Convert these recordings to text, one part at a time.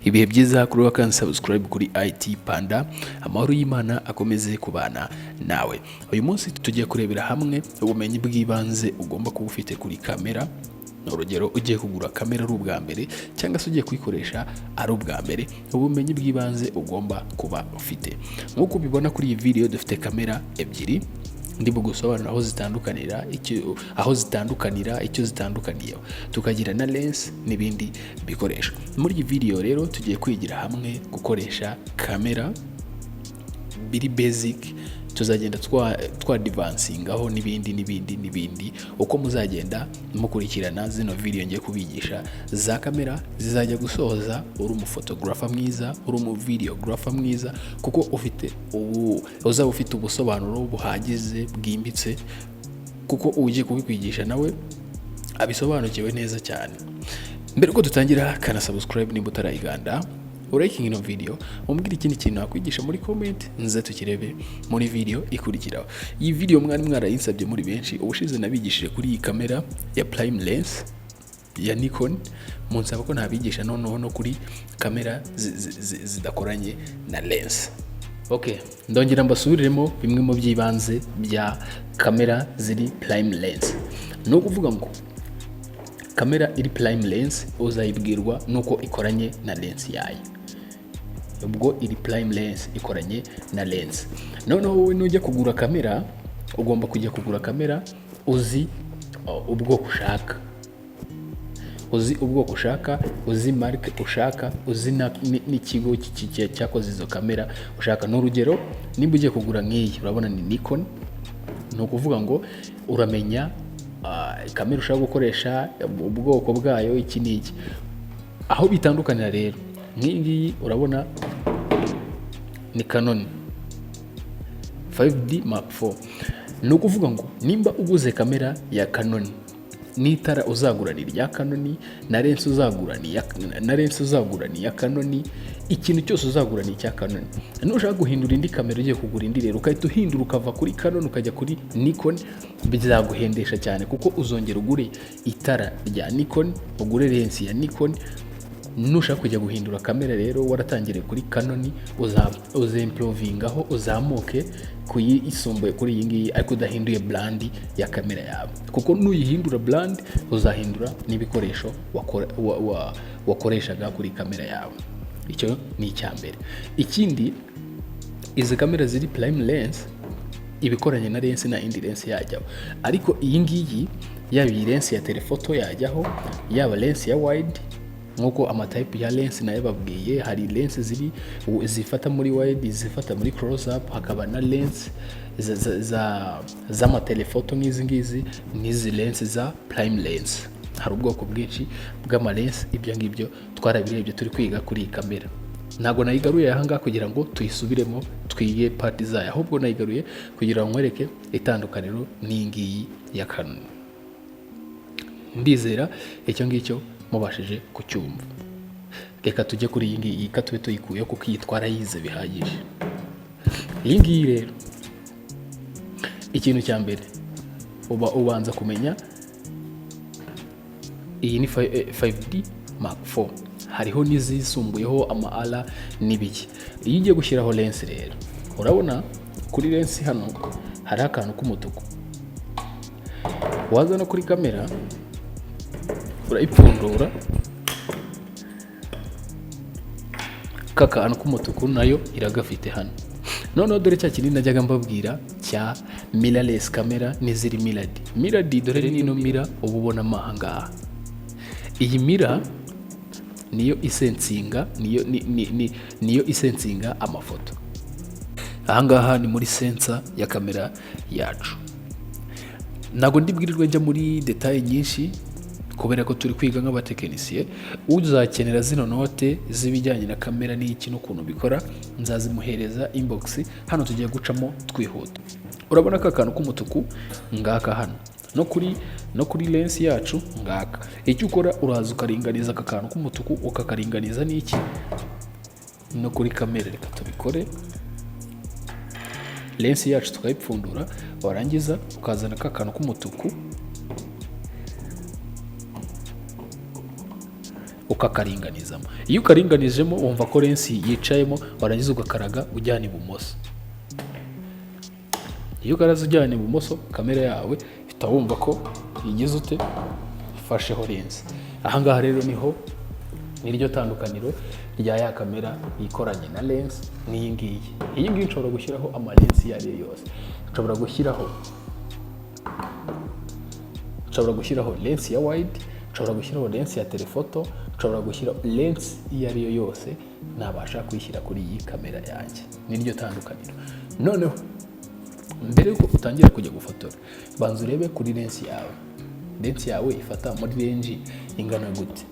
Ibihe byiza kuri wa subscribe kuri IT Panda. Amahoro y'Imana akomeze kubana nawe. Uyu munsi tugiye kurebera hamwe ubumenyi bw'ibanze ugomba kuba ufite kuri kamera. Ni urugero, ugiye kugura kamera ari ubwa mbere cyangwa se ugiye kuyikoresha ari ubwa mbere, ubumenyi bw'ibanze ugomba kuba ufite. Nk'uko ubibona kuri iyi video, dufite kamera ebyiri. Ndi bugusobanura aho zitandukanira, aho zitandukanira, icyo zitandukaniyeho, tukagira na lens n'ibindi bikoresho. Muri iyi video rero tugiye kwigira hamwe gukoresha kamera biri basic. Tuzagenda twadvancingaho n'ibindi n'ibindi n'ibindi uko muzagenda mukurikirana zino video ngiye kubigisha za kamera. Zizajya gusoza uri umufotogarafa mwiza, uri umuvideographer mwiza, kuko ufite ubu uzaba ufite ubusobanuro buhagije bwimbitse, kuko ugiye kubikwigisha nawe abisobanukiwe neza cyane. Mbere uko dutangira, kana subscribe nimba utarayikanda, urayikinga ino video, umbwire ikindi kintu nakwigisha muri comment, nze tukirebe muri video ikurikiraho. Iyi video mwari mwarayinsabye muri benshi. Ubushize nabigishije kuri iyi kamera ya prime lens ya Nikon, munsaba ko nabigisha noneho no kuri kamera zidakoranye na lens. Okay, ndongera mbasubiriremo bimwe mu by'ibanze bya kamera ziri prime lens. Ni ukuvuga ngo kamera iri prime lens uzayibwirwa nuko ikoranye na lens yayo. Ubwo iri prime lens ikoranye na lens. Noneho wowe nujya kugura kamera, ugomba kujya kugura kamera uzi ubwoko ushaka, uzi ubwoko ushaka, uzi marike ushaka, uzi n'ikigo cyakoze izo kamera ushaka. Ni urugero, nimba ugiye kugura nk'iyi, urabona ni Nikon, ni ukuvuga ngo uramenya kamera ushaka gukoresha, ubwoko bwayo, iki n'iki. Aho bitandukanira rero, nk'iyi ngiyi urabona ni Canon 5D Mark IV. Ni ukuvuga ngo nimba uguze kamera ya Canon, n'itara uzagura ni irya Canon, na lens uzagura ni iya Canon, ikintu cyose uzagura ni icya Canon. Nushaka guhindura indi kamera, ugiye kugura indi rero, ugahita uhindura ukava kuri Canon ukajya kuri Nikon, bizaguhendesha cyane, kuko uzongera ugure itara rya Nikon, ugure lens ya Nikon. Nushaka kujya guhindura kamera rero waratangiriye kuri Canon, uzimprovingaho uzamuke ku yisumbuye kuri iyi ngiyi, ariko udahinduye brand ya kamera yawe, kuko nuyihindura brand uzahindura n'ibikoresho wakoreshaga kuri kamera yawe. Icyo ni icya mbere. Ikindi, izi kamera ziri prime lens ibikoranye na lens, nta indi lens yajyaho. Ariko iyi ngiyi, yaba iyi lens ya telephoto yajyaho, yaba lens ya wide, nk'uko amatype ya lens nayo babwiye, hari lens ziri zifata muri wide, zifata muri close up, hakaba na lens z'amatelephoto nk'izi ngizi, n'izi lens za prime lens. Hari ubwoko bwinshi bw'amalens. Ibyo ngibyo twarabirebye turi kwiga kuri iyi kamera. Ntabwo nayigaruye aha ngaha kugira ngo tuyisubiremo twige part zayo, ahubwo nayigaruye kugira ngo nkwereke itandukaniro n'iyi ngiyi ya Canon. Ndizera icyo ngicyo mubashije kucyumva. Reka tujye kuri iyi ngiyi, ka tube tuyikuyeho kuko iyi twarayize bihagije. Iyi ngiyi rero, ikintu cya mbere uba ubanza kumenya, iyi ni 5D Mark 4, hariho n'izisumbuyeho ama R n'ibiki. Iyo ugiye gushyiraho lens rero, urabona kuri lens hano hariho akantu k'umutuku. Waza no kuri kamera urayipfundura, ka kantu k'umutuku nayo iragafite hano. Noneho dore cya kinini najyaga mbabwira cya mirrorless camera n'iziri mirrored. Mirrored, dore nino mirror uba ubonamo aha ngaha. Iyi mirror niyo isensinga, niyo ni, ni, ni, niyo isensinga amafoto. Aha ngaha ni muri sensor ya kamera yacu. Ntabwo ndibwirirwe njya muri détails nyinshi kubera ko turi kwiga nk'abatekinisiye. Uzakenera zino note z'ibijyanye na kamera n'iki n'ukuntu bikora, nzazimuhereza inbox. Hano tugiye gucamo twihuta. Urabona ko akantu k'umutuku ngaka hano, no kuri lens yacu ngaka. Icyo ukora, uraza ukaringaniza aka kantu k'umutuku, ukakaringaniza n'iki, no kuri kamera. Reka tubikore. Lens yacu tukayipfundura, warangiza ukazana ka kantu k'umutuku. Ukakaringanizamo. Iyo ukaringanijemo, wumva ko lens yicayemo, warangiza ugakaraga ujyana ibumoso. Iyo ukaraze ujyana ibumoso, kamera yawe ihita wumva ko igize ute? Ifasheho lens. Ahangaha rero niho niryo tandukaniro rya ya kamera ikoranye na lens n'iyi ngiyi. Iyi ngiyi nshobora gushyiraho ama lens iyo ari yo yose. Nshobora gushyiraho lens ya wide, nshobora gushyiraho lens ya telephoto, nshobora gushyiraho lens iyo ari yo yose nabasha kuyishyira kuri iyi kamera yanjye. Niryo tandukaniro. Noneho mbere yuko utangira kujya gufotora, banza urebe kuri lens yawe. Lens yawe ifata muri range ingana gute?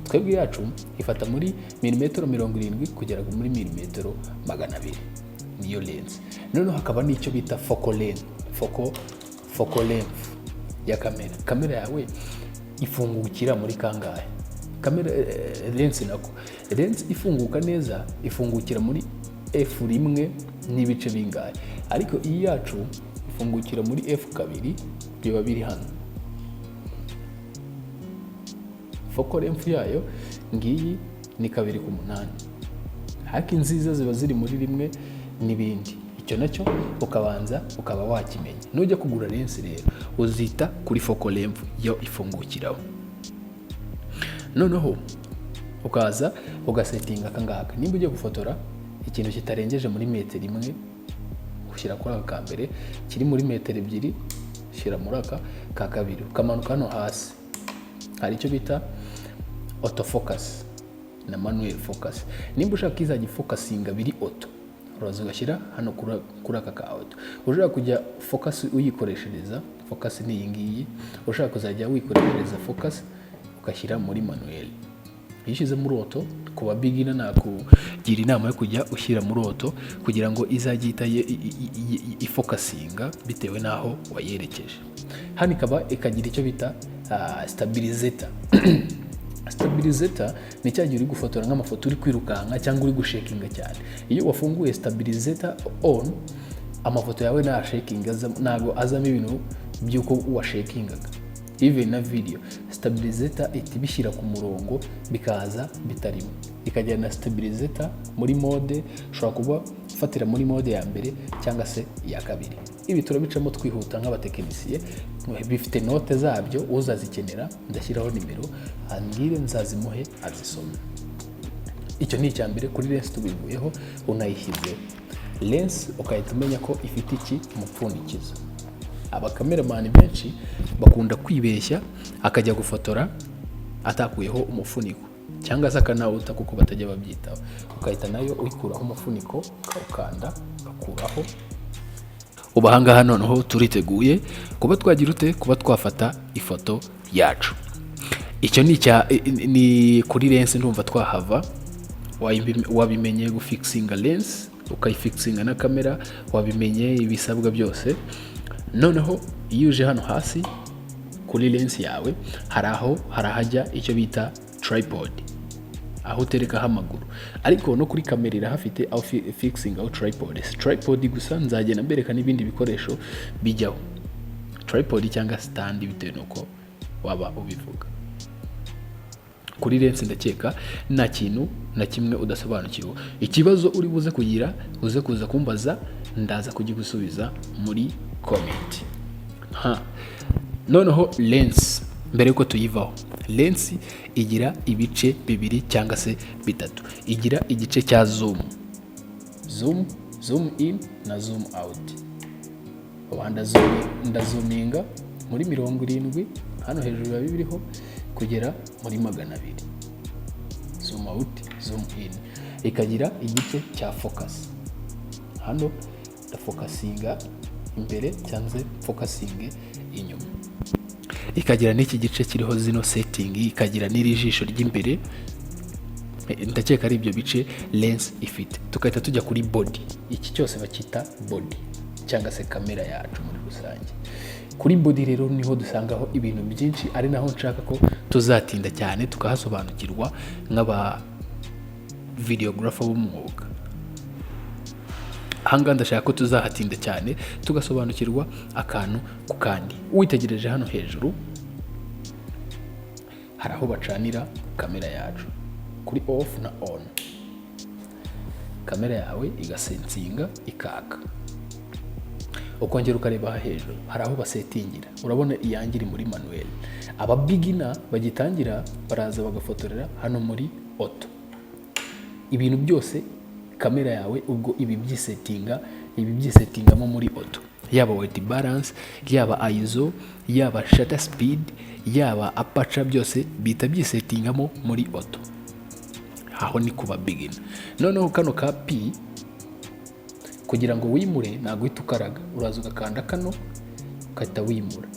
Twebwe yacu ifata muri milimetero 70 kugera muri milimetero 200, niyo lens. Noneho hakaba n'icyo bita focal length, focal length ya kamera. Kamera yawe ifungukira muri kangahe? Kamera, lens nako, lens ifunguka neza ifungukira muri f rimwe n'ibice bingahe, ariko iyi yacu ifungukira muri f kabiri. Biba biri hano. Focal length yayo ngiyi, ni 2 ku 8, ariko inziza ziba ziri muri rimwe n'ibindi. Icyo nacyo ukabanza ukaba wakimenya. Nujya kugura lens rero, uzita kuri focal length yo ifungukiraho. Noneho ukaza ugasetinga aka ngaka. Nimba ugiye gufotora ikintu kitarengeje muri metero 1, ushyira kuri aka ka mbere. Kiri muri metero 2, shyira muri aka ka kabiri. Ukamanuka hano hasi, hari icyo bita autofocus na manual focus. Nimba ushaka ko izajya ifokasinga biri auto, uraza ugashyira hano kuri aka ka auto. Ushaka kujya focus uyikoreshereza, focus ni iyi ngiyi, ushaka kuzajya wikoreshereza focus, ugashyira muri manual. Iyo ushyize muri auto, ku ba beginner nakugira inama yo kujya ushyira muri auto kugira ngo izajye ihita ifokasinga bitewe n'aho wayerekeje. Hano ikaba ikagira icyo bita stabilizer. Stabilizer ni cya gihe uri gufotora nk'amafoto uri kwirukanka cyangwa uri gushekinga cyane. Iyo wafunguye stabilizer on, amafoto yawe nta shaking, ntabwo azamo ibintu by'uko washekingaga. Even na video, stabilizer ihita ibishyira ku murongo, bikaza bitarimo. Ikagira na stabilizer muri mode, ushobora kuba ufatira muri mode ya mbere cyangwa se iya kabiri. Ibi turabicamo twihuta nk'abatekinisiye. Bifite note zabyo, uzazikenera ndashyiraho nimero ambwire, nzazimuhe azisome. Icyo ni icya mbere kuri lens. Tubivuyeho, unayishyizeho lens, ugahita umenya ko ifite iki? Umupfundikizo. Abakameramani benshi bakunda kwibeshya, akajya gufotora atakuyeho umufuniko cyangwa se akanawuta kuko batajya babyitaho. Ugahita nayo uyikuraho umufuniko, ukawukanda ugakuraho. Ubu ahangaha noneho turiteguye kuba twagira ute? Kuba twafata ifoto yacu. Icyo ni icya ni kuri lens. Ndumva twahava. Wabimenye gufikisinga lens, ukayifikisinga na kamera, wabimenye ibisabwa byose. Noneho iyo uje hano hasi kuri lens yawe, hari aho hari ahajya icyo bita tripod, aho uterekaho amaguru, ariko no kuri kamera irahafite aho fixing, aho tripod. Si tripod gusa, nzagenda mbereka n'ibindi bikoresho bijyaho tripod cyangwa stand, bitewe n'uko waba ubivuga. Kuri lens ndakeka nta kintu na kimwe udasobanukiwe. Ikibazo uri buze kugira, uze kuza kumbaza, ndaza kugigusubiza muri comment. Ha, noneho lens, mbere yuko tuyivaho, lens igira ibice bibiri cyangwa se bitatu. Igira igice cya zoom, zoom in na zoom out. Ubu ndazuminga muri 70, hano hejuru biba biriho kugera muri 200, zoom out, zoom in. Ikagira igice cya focus. Hano ndafokasinga imbere cyangwa se fokasinge inyuma. Ikagira n'iki gice kiriho zino setting, ikagira n'iri jisho ry'imbere. Ndakeka ari ibyo bice lens ifite. Tugahita tujya kuri body. Iki cyose bacyita body cyangwa se kamera yacu muri rusange. Kuri body rero niho dusangaho ibintu byinshi, ari naho nshaka ko tuzatinda cyane tukahasobanukirwa nk'aba videographer b'umwuga. Ahangaha ndashaka ko tuzahatinda cyane, tugasobanukirwa akantu ku kandi. Witegereje hano hejuru hari Hari aho bacanira kamera yacu kuri off na on, kamera yawe igasensinga ikaka. Ukongera ukareba aha hejuru, hari aho basetingira. Urabona iyange iri muri manuel. Aba beginner bagitangira baraza bagafotorera hano muri auto. Ibintu byose kamera yawe ubwo ibi byisetinga, ibi byisetingamo muri auto, yaba white balance, yaba ISO, yaba shutter speed, yaba aperture, byose bihita byisetingamo muri auto. Aho ni kuba beginner. Noneho kano ka P, kugira ngo wimure ntabwo uhita ukaraga, uraza ugakanda kano ugahita wimura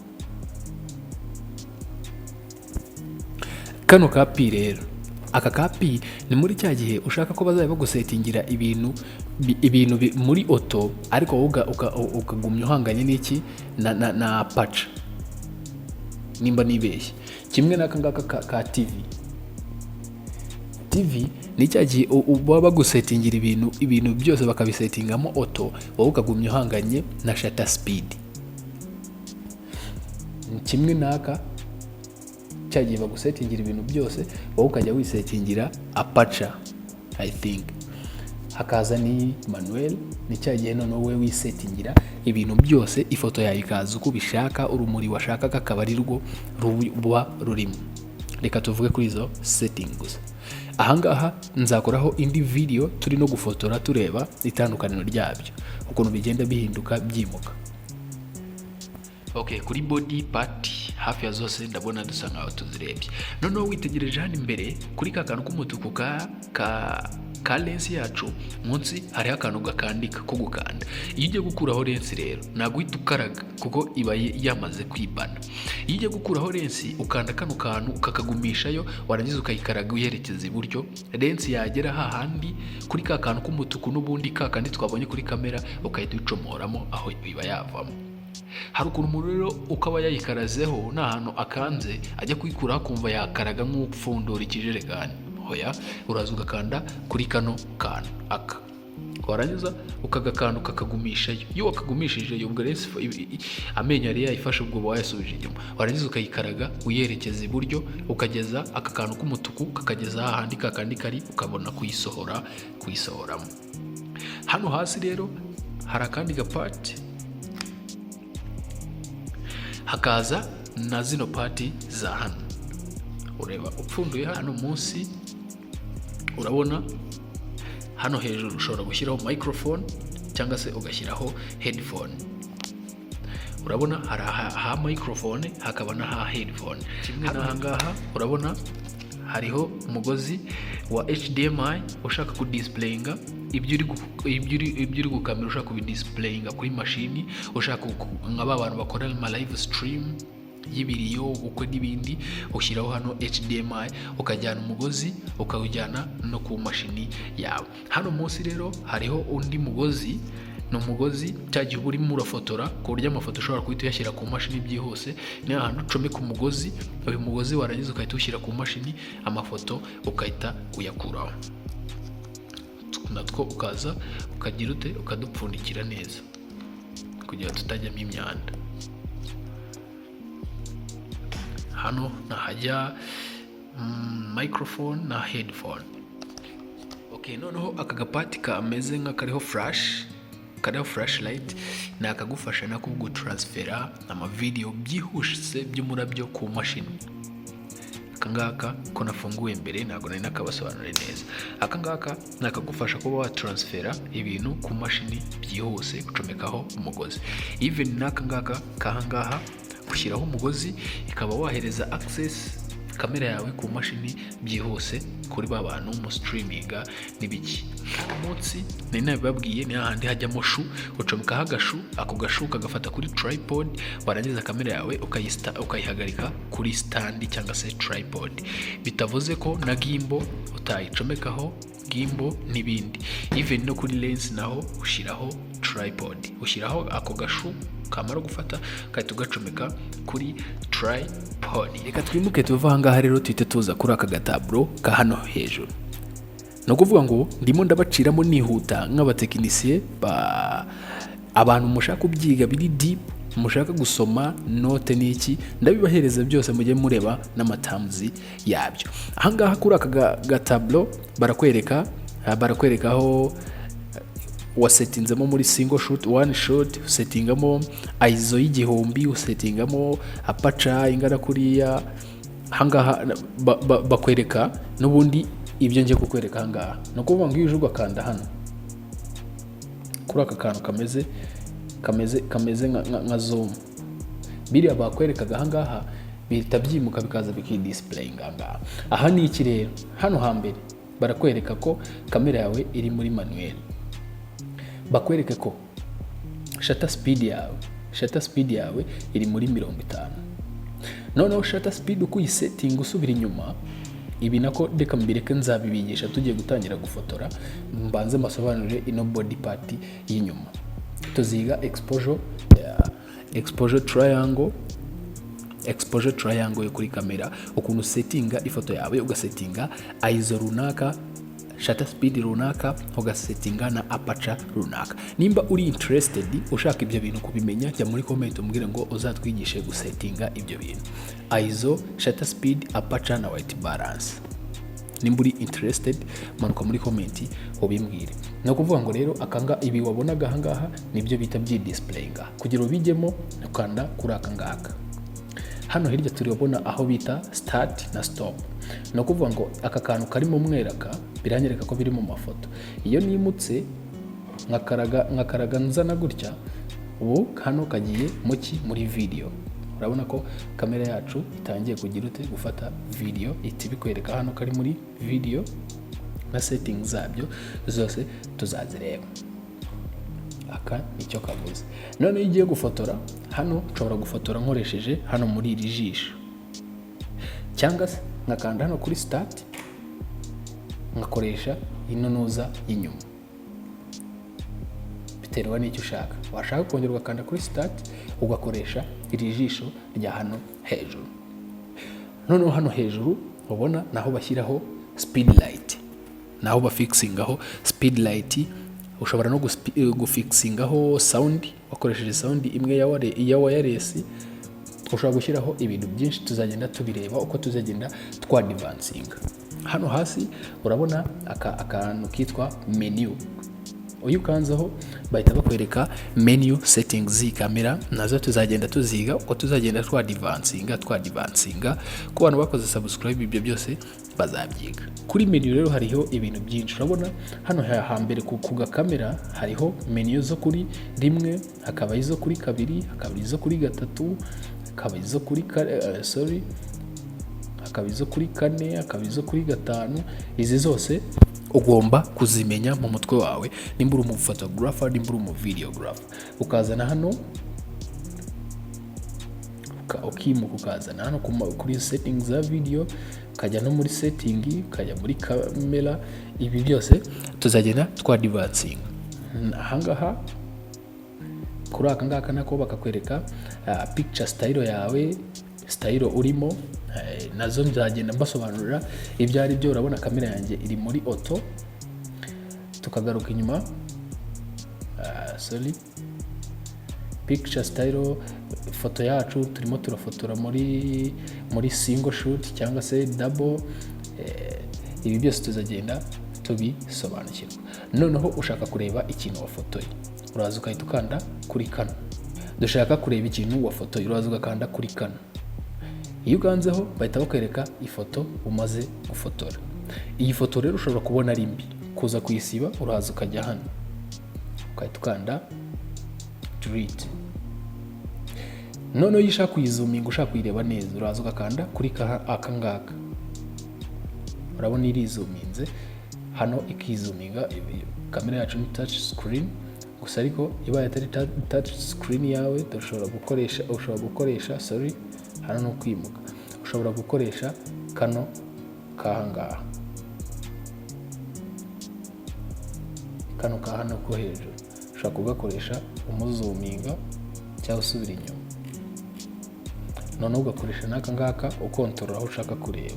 kano ka P. Rero aka ka P ni muri cya gihe ushaka ko bazajya bagusetingira ibintu muri auto, ariko wowe ukagumya uhanganye n'iki na aperture, nimba nibeshye. Kimwe n'aka ngaka ka TV. TV ni cya gihe baba bagusetingira ibintu byose bakabisetingamo auto, wowe ukagumya uhanganye na shutter speed. Ni kimwe n'aka, cya gihe bagusetingira ibintu byose, wowe ukajya wisetingira aperture, I think. Hakaza ni manuel, ni cya gihe noneho wowe wisetingira ibintu byose, ifoto yawe ikaza uko ubishaka, urumuri washakaga akaba ari rwo ruba rurimo. Reka tuvuge kuri izo setting gusa. Ahangaha nzakoraho indi video turi no gufotora, tureba itandukaniro ryabyo, ukuntu bigenda bihinduka, byimuka. Okay, kuri body part hafi ya zose ndabona dusa nkaho tuzirebye. Noneho witegereje hano imbere kuri ka kantu k'umutuku ka lens yacu, munsi hariho akantu gakandika ko gukanda. Iyo ugiye gukuraho lens rero, ntabwo uhita ukaraga kuko iba yamaze kwibana. Iyo ugiye gukuraho lens, ukanda kano kantu ukakagumishayo, warangiza ukayikaraga uyerekeza iburyo. Lens yagera hahandi kuri ka kantu k'umutuku n'ubundi, ka kandi twabonye kuri kamera, ukahita uyicomoramo, aho iba yavamo. Hari ukuntu umuntu rero ukaba yayikarazeho nta hantu akanze, ajya kuyikuraho akumva yakaraga nk'upfundura ikijerekani. Hoya, uraza ugakanda kuri kano kantu aka, warangiza ukagakanda ukakagumishayo. Iyo wakagumishije, ubwo rero amenyo yari yayifashe, ubwo uba wayasubije inyuma. Warangiza ukayikaraga uyerekeza iburyo, ukageza aka kantu k'umutuku kakageza hahandi kakandi kari, ukabona kuyisohora, kuyisohoramo. Hano hasi rero hari akandi gapart, hakaza na zino part za hano. Ureba upfunduye hano munsi, urabona hano hejuru ushobora gushyiraho microphone cyangwa se ugashyiraho headphone. Urabona hari aha microphone, hakaba n'aha headphone. Kimwe n'aha ngaha, urabona hariho umugozi wa HDMI. Ushaka kudisplayinga ibyo uri gukamera, ushaka kubidisplayinga kuri mashini, ushaka nka ba bantu bakora ama live stream y'ibiriyo, ubukwe n'ibindi, ushyiraho hano HDMI, ukajyana umugozi ukawujyana no ku mashini yawe. Hano munsi rero hariho undi mugozi. Ni umugozi cya gihe uba urimo urafotora, ku buryo amafoto ushobora guhita uyashyira ku mashini byihuse. Ni ahantu ucomeka umugozi, uyu mugozi warangiza ugahita uwushyira ku mashini, amafoto ugahita uyakuraho. Natwo ukaza ukagira ute? Ukadupfundikira neza kugira ngo tutajyamo imyanda. Hano nahajya microphone na headphone. Okay, noneho aka gapart kameze nk'akariho flash, kariho flashlight, ni akagufasha nako gutaransifera amavidewo byihuse by'umurabyo ku mashini. Aka ngaka ko nafunguye mbere ntabwo nari nakabasobanuriye neza. Aka ngaka ni akagufasha kuba wataransifera ibintu ku mashini byihuse, ucomekaho umugozi. Even n'aka ngaka k'aha ngaha, ushyiraho umugozi, ikaba wahereza access kamera yawe ku mashini byihuse, kuri ba bantu mu streaminga n'ibiki. Munsi nari nabibabwiye, ni hahandi hajyamo shoe. Ucomekaho agashoe, ako gashoe kagafata kuri tripod, warangiza kamera yawe ukayihagarika kuri stand cyangwa se tripod. Bitavuze ko na gimbal utayicomekaho, gimbal n'ibindi. Even no kuri lens naho ushyiraho tripod, ushyiraho ako gashoe, kamara gufata ugahita ugacomeka kuri tripod. Reka twimuke tuve aha ngaha rero, tuhite tuza kuri aka gataburo ka hano hejuru. Ni ukuvuga ngo ndimo ndabaciramo nihuta nk'abatekinisiye ba abantu mushaka kubyiga biri deep. Mushaka gusoma note n'iki, ndabibahereza byose, mujye mureba n'amaterms yabyo. Ahangaha kuri aka gatablo barakwereka aho wasettinzemo muri single shot, one shot, usettingamo ISO y'1000, usettingamo aperture ingana kuriya. Ahangaha bakwereka n'ubundi ibyo ngiye kukwereka ahangaha. Ni ukuvuga ngo iyo uje ugakanda hano kuri aka kantu kameze nka zoom, biriya bakwerekaga ahangaha bihita byimuka bikaza bikidisplayinga ahangaha. Aha ni iki rero? Hano hambere barakwereka ko kamera yawe iri muri manuel, bakwereke ko shutter speed yawe iri muri 50. Noneho shutter speed uko uyisettinga usubira inyuma, ibi nako reka mbireke, nzabibigisha tugiye gutangira gufotora. Mbanze mbasobanurire ino body part y'inyuma. Tuziga exposure triangle yo kuri kamera, ukuntu usettinga ifoto yawe, ugasettinga ISO runaka, shutter speed runaka, ugasettinga na aperture runaka. Nimba uri interested, ushaka ibyo bintu kubimenya, jya muri comment umbwire ngo uzatwigishe gusettinga ibyo bintu: ISO, shutter speed, aperture na white balance. Nimba uri interested, manuka muri comment ubimbwire. Ni ukuvuga ngo rero akanga ibi wabonaga ahangaha nibyo bita byidisplayinga. Kugira ubijyemo, ukanda kuri aka ngaka. Hano hirya turabona aho bita start na stop. Ni ukuvuga ngo aka kantu karimo mweraka biranyereka ko biri mu mafoto. Iyo nimutse nkakaraga nzana gutya, ubu hano kagiye muki? Muri video. Urabona ko kamera yacu itangiye kugira ute? Gufata video. Ihita ibikwereka hano kari muri video, na setting zabyo zose tuzazireba. Aka nicyo kavuze. None iyo ugiye gufotora hano, nshobora gufotora nkoresheje hano muri iri jisho, cyangwa se nkakanda hano kuri start, nkakoresha ino nuza y'inyuma. Biterwa n'icyo ushaka. Washaka kongera ugakanda kuri start, ugakoresha iri jisho rya hano hejuru. Noneho hano hejuru ubona naho bashyiraho speed light, naho bafixingaho speed light. Ushobora no gufixingaho sound wakoresheje sound imwe ya wireless. Ushobora gushyiraho ibintu byinshi, tuzagenda tubireba uko tuzagenda twadvancinga. Hano hasi urabona aka akantu kitwa menu. Iyo ukanzeho bahita bakwereka menu settings z'iyi kamera, nazo tuzagenda tuziga uko tuzagenda twadvancinga. Ku bantu bakoze subscribe, ibyo byose bazabyiga. Kuri menu rero hariho ibintu byinshi. Urabona hano hambere ku gakamera hariho menu zo kuri rimwe, hakaba izo kuri kabiri, hakaba izo kuri gatatu, hakaba izo kuri sorry, hakaba izo kuri kane, hakaba izo kuri gatanu. Izi zose ugomba kuzimenya mu mutwe wawe nimba uri umuphotographer, nimba uri umuvideographer. Ukazana hano ukimuka, ukazana hano kuri settings za video, ukajya no muri setting, ukajya muri kamera. Ibi byose tuzagenda twadvancinga. Ahangaha kuri aka ngaka nako bakakwereka picture style yawe, style urimo, nazo nzagenda mbasobanurira ibyo ari byo. Urabona kamera yanjye iri muri auto. Tukagaruka inyuma, sorry, picture style, ifoto yacu turimo turafotora muri single shoot cyangwa se double. Ibi byose tuzagenda tubisobanukirwa. Noneho ushaka kureba ikintu wafotoye, uraza ugahita ukanda kuri kano. Dushaka kureba ikintu wafotoye, uraza ugakanda kuri kano. Iyo ukanzeho bahita bakwereka ifoto umaze gufotora. Iyi foto rero ushobora kubona ari mbi, kuza kuyisiba uraza ukajya hano ugahita ukanda delete. Noneho iyo ushaka kuyizoominga, ushaka kuyireba neza, uraza ugakanda kuri aka ngaka. Urabona irizoominze hano, ikizoominga. Kamera yacu ni touch screen gusa, ariko ibaye atari touch screen yawe, ushobora gukoresha, sorry, hano ni ukwimuka, ushobora gukoresha kano kahangaha, kano ka hano ko hejuru, ushobora kugakoresha umuzoominga cyangwa usubira inyuma. Noneho ugakoresha n'aka ngaka ukontorora aho ushaka kureba,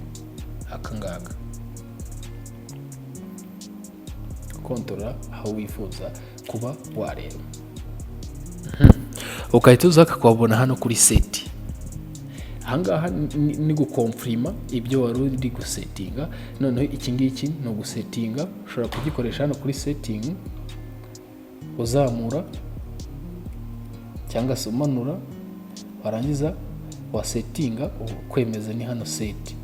aka ngaka ukontorora aho wifuza kuba wareba. Ugahita uza ukabona hano kuri set. Ahangaha ni guconfirma ibyo wari uri gusettinga. Noneho iki ngiki ni ugusettinga, ushobora kugikoresha hano kuri setting, uzamura cyangwa se umanura. Warangiza wasettinga, kwemeza ni hano set,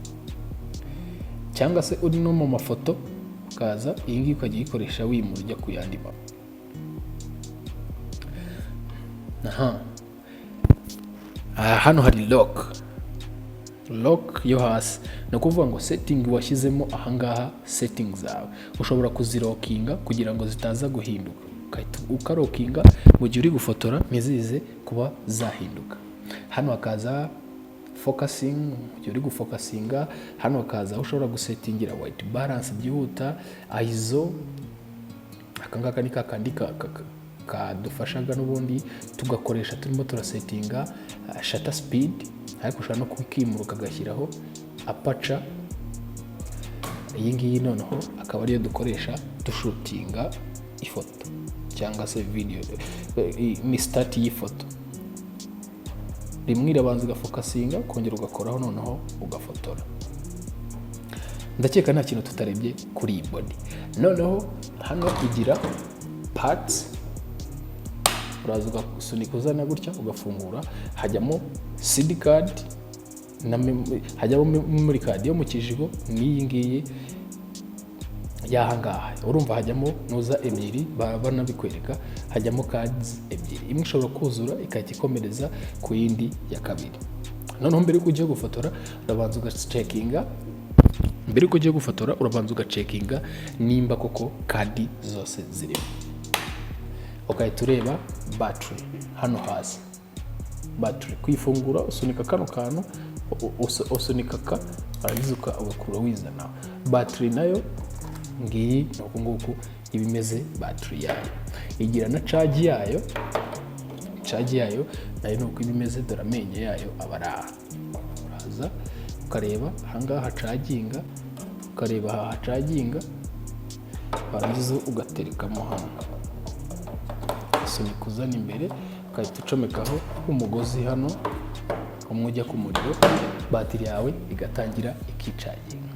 cyangwa se uri no mu mafoto, ukaza iyi ngiyi ukajya uyikoresha wimura ujya ku yandi ma aha. Hano hari lock. Lock yo hasi ni ukuvuga ngo setting washyizemo ahangaha, setting zawe ushobora kuzilockinga kugira ngo zitaza guhinduka, ugahita ukalockinga mu gihe uri gufotora, ntizize kuba zahinduka. Hano hakaza focusing, mu gihe uri gufocusinga. Hano hakaza aho ushobora gusettingira white balance byihuta, ISO. Aka ngaka ni kakandi kadufashaga n'ubundi tugakoresha turimo turasettinga shutter speed, ariko ushobora no kukimura ukagashyiraho aperture. Iyi ngiyi noneho akaba ariyo dukoresha dushootinga ifoto cyangwa se video. Ni start y'ifoto. Rimwe irabanza igafocusinga, ukongera ugakoraho, noneho ugafotora. Ndakeka nta kintu tutarebye kuri iyi body. Noneho hano igira parts, uraza ugasunika uzana gutya, ugafungura, hajyamo SD card na hajyamo memory card yo mu kijigo n'iyi ngiyi y'aha ngaha. Urumva hajyamo nuza ebyiri, baba banabikwereka, hajyamo cards ebyiri, imwe ishobora kuzura ikahita ikomereza ku yindi ya kabiri. Noneho mbere yuko ugiye gufotora urabanza ugacheckinga, mbere yuko ugiye gufotora urabanza ugacheckinga nimba koko card zose zirimo, ugahita ureba battery hano hasi. Battery kuyifungura usunika kano kantu, usunika ka, warangiza ugakura wizana. Battery nayo ngiyi, ni uku nguku iba imeze. Battery yayo igira na charge yayo. Charge yayo nayo ni uko iba imeze. Dore amenyo yayo aba ari aha. Uraza ukareba ahangaha hacharginga, ukareba aha hacharginga, warangiza ugaterekamo hano, usunika uzana imbere, ugahita ucomekaho umugozi hano umwe ujya ku muriro, batiri yawe igatangira ikicharginga.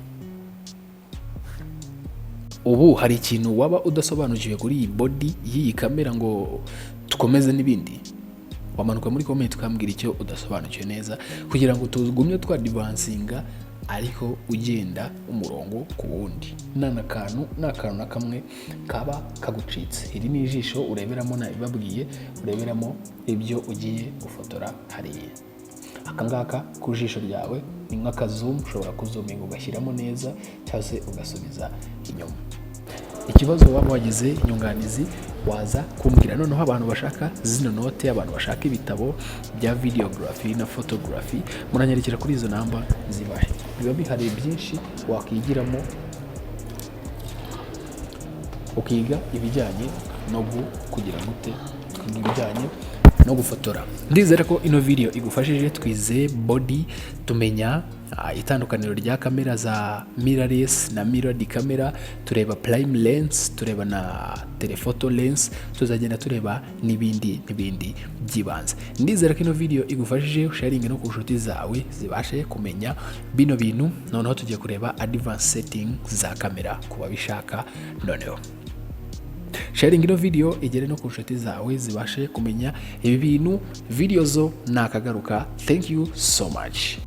Ubu hari ikintu waba udasobanukiwe kuri iyi body y'iyi kamera ngo dukomeze n'ibindi? Wamanuka muri comment ukambwira icyo udasobanukiwe neza kugira ngo tugumye twadvancinga, ariko ugenda umurongo ku wundi, nta n'akantu nta kantu na kamwe kaba kagucitse. Iri ni ijisho ureberamo, nabibabwiye, ureberamo ibyo ugiye gufotora hariya. Aka ngaka ku jisho ryawe ni nk'akazoom, ushobora kuzoominga ugashyiramo neza cyangwa se ugasubiza inyuma. Ikibazo waba wagize, inyunganizi, waza kumbwira. Noneho abantu bashaka zino note, abantu bashaka ibitabo bya videography na photography, muranyarukira kuri izo namba zibahe. Biba bihari byinshi wakwigiramo, ukiga ibijyanye no kugira gute, ukiga ibijyanye no gufotora. Ndizera ko ino video igufashije. Twize body, tumenya itandukaniro rya kamera za mirrorless na mirrored camera, tureba prime lens, tureba na telephoto lens, tuzagenda tureba n'ibindi n'ibindi by'ibanze. Ndizera ko ino video igufashije. Sharing no ku nshuti zawe zibashe kumenya bino bintu. Noneho tugiye kureba advanced setting za kamera ku babishaka. Noneho sharing ino video igere no ku nshuti zawe zibashe kumenya ibi bintu. Video zo nakagaruka. Thank you so much.